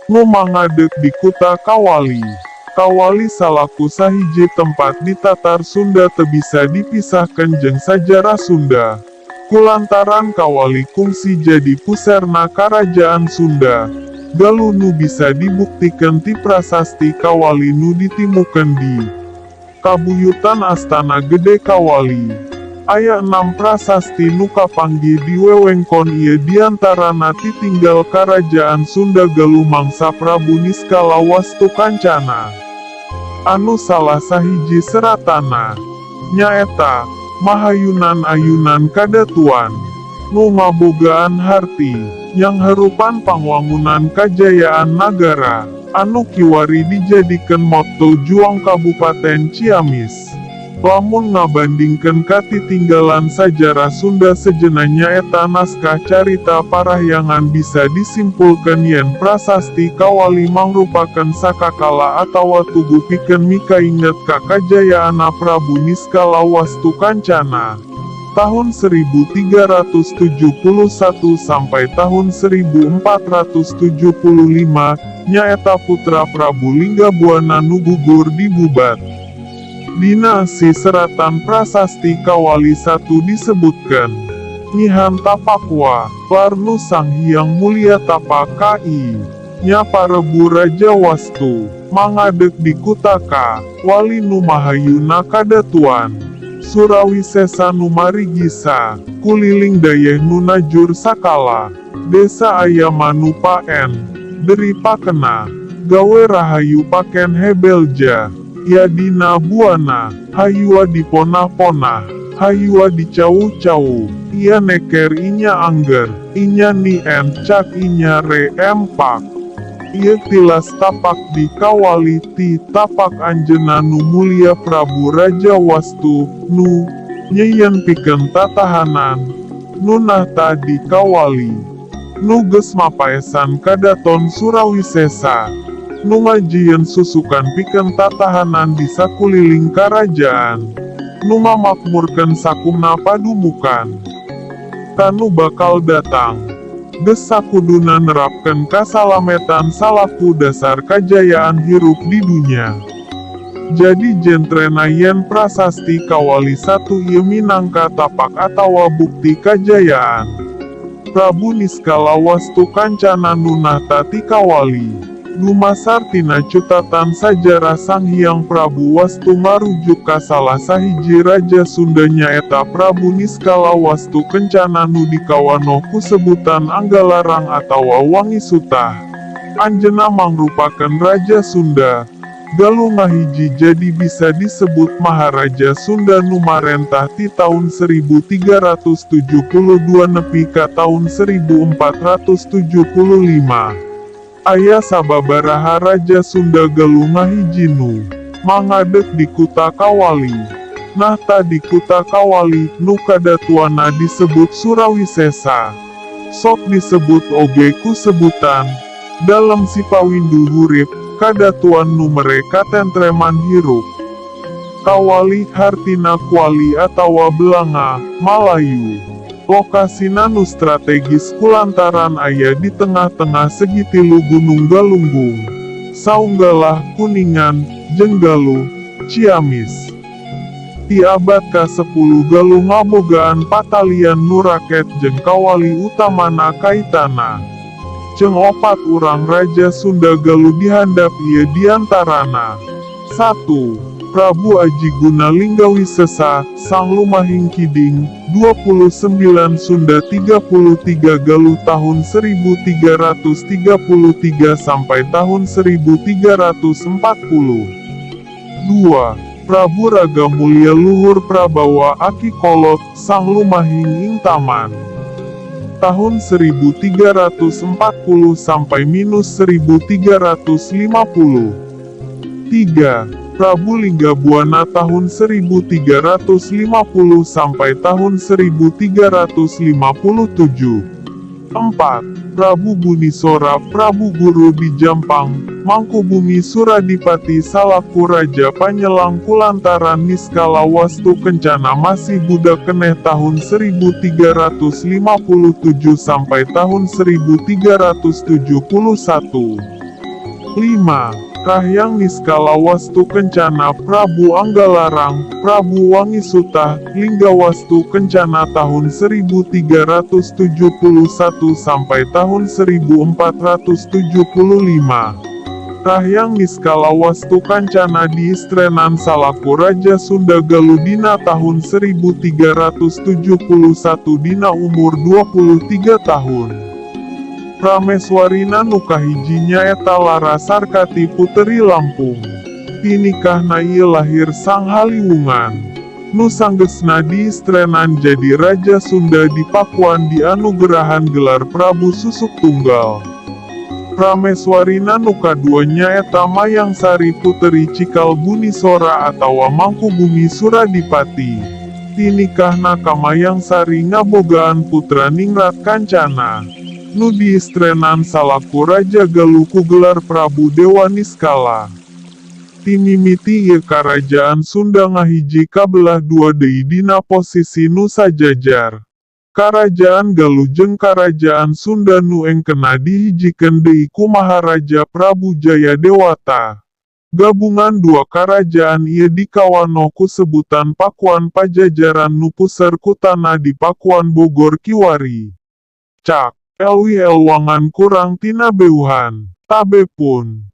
Nu mangadeg di Kuta Kawali. Kawali salaku sahiji tempat di Tatar Sunda teu bisa dipisahkeun jeung sajarah Sunda. Kulantaran Kawali kungsi jadi puserna Karajaan Sunda Galuh nu bisa dibuktikan ti prasasti Kawali nu ditimukeun di Kabuyutan Astana Gede Kawali. Aya enam prasasti nu kapanggih di wewengkon ieu, diantarana titinggal Karajaan Sunda Galuh mangsa Prabu Niskala Wastu Kancana. Anu salah sahiji seratanna nyaeta Mahayunan Ayunan Kadatuan nu ngabogaan harti nyangharupan pangwangunan kajayaan nagara anu kiwari dijadikeun motto juang Kabupaten Ciamis. Lamun ngabandingkeun ka titinggalan sajarah Sunda sejenna, nyaeta naskah Carita Parahyangan, bisa disimpulkeun yen Prasasti Kawali mangrupakeun sakakala atawa tugu pikeun mikainget ka kajayaanna Prabu Niskala Wastu Kancana tahun 1371 sampai tahun 1475, nyaeta putra Prabu Linggabuana nu gugur di Bubat. Dina si seratan Prasasti Kawali 1 disebutkan Nyihan Tapakwa, Larnu Sang Hyang Mulia Tapa Ki Nya Parebu Raja Wastu, mangadeg di Kutaka, Wali nu Mahayuna Kadatuan, Surawisesa nu Marigisa, kuliling dayeh nu najur sakala, desa aya manupa en, deri pakena, gawe rahayu paken hebelja, yadina buana, hayua diponah-ponah, hayua dicau-cau, ia neker inya angger, inya ni en cak inya re empak. Ieu tilas tapak di Kawali ti tapak anjeunna nu mulia Prabu Raja Wastu, nu nyieun pikeun tatahanan, nu nahta di Kawali. Nu geus mapaesan kadaton Surawisesa. Nu ngajieun susukan pikeun tatahanan di sakuliling karajaan. Nu ngamakmurkeun sakumna padumukan. Kanu bakal datang. Geus sakuduna nerapkeun kasalametan salaku dasar kajayaan hirup di dunya. Jadi jentrena yen Prasasti Kawali 1 ieu minangka tapak atawa bukti kajayaan Prabu Niskala Wastu Kancana nu nahta ti Kawali. Dumasar tina cutatan sajarah, Sang Hyang Prabu Wastu ngarujuk ka salah sahiji raja Sunda, nyaeta Prabu Niskala Wastu Kencana nu dikawanoh ku sebutan Anggalarang atawa Wangi Sutah. Anjeunna mangrupakeun raja Sunda Galuh ngahiji, jadi bisa disebut Maharaja Sunda nu marentah ti taun 1372 nepi ka taun 1475. Aya sababaraha raja Sunda Galuh ngahiji nu mangadeg di Kuta Kawali. Nahta di Kuta Kawali, nu kadatuanna disebut Surawisesa. Sok disebut oge ku sebutan Dalem Sipawindu Hurip, kadatuan nu mere katentreman hirup. Kawali hartina kuali atawa belanga, Malayu. Lokasina nu strategis kulantaran aya di tengah-tengah segitilu Gunung Galunggung, Saunggalah, Kuningan, jeung Galuh, Ciamis. Ti abad ka-10 Galuh ngabogaan patalian nu raket jeung Kawali utamana kaitana jeung opat urang raja Sunda Galuh dihandap ieu, diantarana 1. Prabu Ajiguna Linggawisesa, Sang Lumahing Kiding, 29 Sunda 33 Galuh tahun 1333 sampai tahun 1340. 2. Prabu Raga Mulia Luhur Prabawa Aki Kolot, Sang Lumahing Ing Taman, tahun 1340 sampai minus 1350. 3. Prabu Linggabuana tahun 1350 sampai tahun 1357. 4. Prabu Bunisora Prabu Guru di Jampang, Mangkubumi Suradipati salaku Raja Panyelang kulantaran Niskala Wastu Kencana masih budak keneh tahun 1357 sampai tahun 1371. 5. Rahyang Niskala Wastu Kencana Prabu Anggalarang, Prabu Wangisutah, Linggawastu Kencana tahun 1371 sampai tahun 1475. Rahyang Niskala Wastu Kancana diistrenan salaku Raja Sunda Galuh dina tahun 1371 dina umur 23 tahun. Prameswarina nu kahiji nyaeta Lara Sarkati Puteri Lampung. Ti nikahna ieu lahir Sang Haliwungan. Nu sanggeusna diistrenan jadi Raja Sunda di Pakuan dianugerahan gelar Prabu Susuk Tunggal. Prameswarina nu kadua nyaeta Mayangsari Puteri Cikal Bunisora atawa Mangkubumi Suradipati. Ti nikahna ka Mayangsari ngabogaan putra Ningrat Kancana. Nu diistrenan salaku Raja Galuh ku gelar Prabu Dewa Niskala. Ti mimiti ieu Karajaan Sunda ngahiji kabelah dua deui dina posisi nu sajajar. Karajaan Galuh jeung Karajaan Sunda nu engkena dihijikeun deui ku Maharaja Prabu Jayadewata. Gabungan dua karajaan ieu dikawanoh ku sebutan Pakuan Pajajaran nu puser kutana di Pakuan Bogor kiwari. Cak, leuwih elwangan kurang tinabeuhan. Tabe pun.